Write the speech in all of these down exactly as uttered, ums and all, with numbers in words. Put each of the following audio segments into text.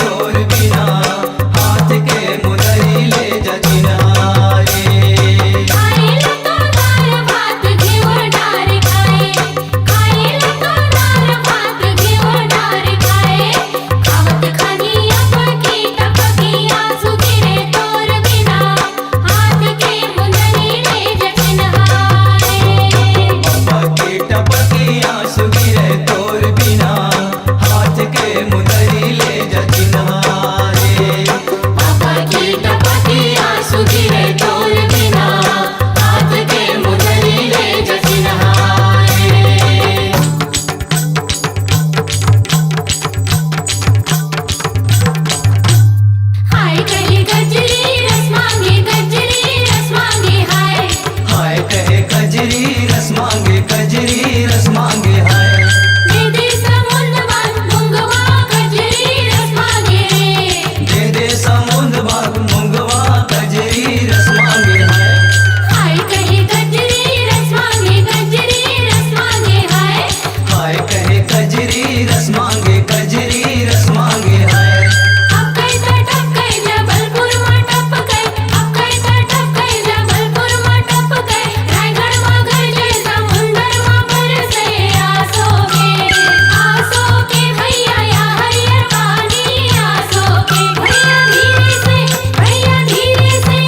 तोर बिना हाथ के मुदरी ले जा चिन्हारे। खाए ला तो दाल भात घिउ डार खाए, खाए ला तो दाल भात घिउ डार खाए। खावत खानी अबकी टपकी आंसू गिरे तोर बिना हाथ के मुदरी ले जा चिन्हारे। अबकी टपकी आंसू गिरे तोर बिना हाथ के मुदरी ले जा चिन्हारे। अबकी टपकी आंसू गिरे तोर बिना हाथ के मुदरी ले जा चिन्हारे। हाय कहे गजरी रस मांगे, गजरी रस मांगे हाय। हाय कहे गजरी रस मांगे, गजरी रस मांगे हाय। दे दे समुंद बाग मुंगवा गजरी रस मांगे रे। दे दे समुंद बाग मुंगवा गजरी रस मांगे हाय। हाय कहे गजरी रस मांगे, गजरी रस मांगे हाय। हाय कहे कजरी रस मांगे, कजरी रस मांगे हाय। अक्कई त टपकई जबलपुर म टपकई, अक्कई त टपकई जबलपुर म टपकई। रायगढ़ म गरजे समुंदर म बरसे आसो के, आसो के भैया या हरियर पानी आसो के। भैया धीरे से, भैया धीरे से।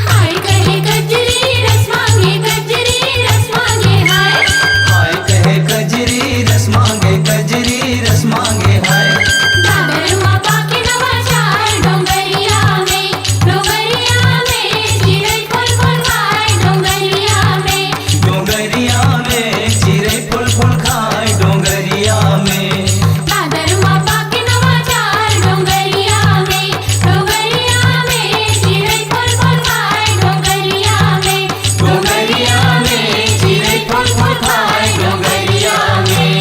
हाय कहे गजरी रस मांगे, गजरी रस मांगे हाय। हाय कहे कजरी रस मांगे, कजरी रस मांगे हाय। दादर म पाके नवा चार डोंगरिया में, डोंगरिया में चिरई फूल फूल खाए डोंगरिया में। डोंगरिया में चिरई फूल फूल खाए डोंगरिया में। दादर म पाके नवा चार डोंगरिया में, डोंगरिया में चिरई फूल फूल खाए डोंगरिया में। डोंगरिया में चिरई फूल फूल खाए डोंगरिया में।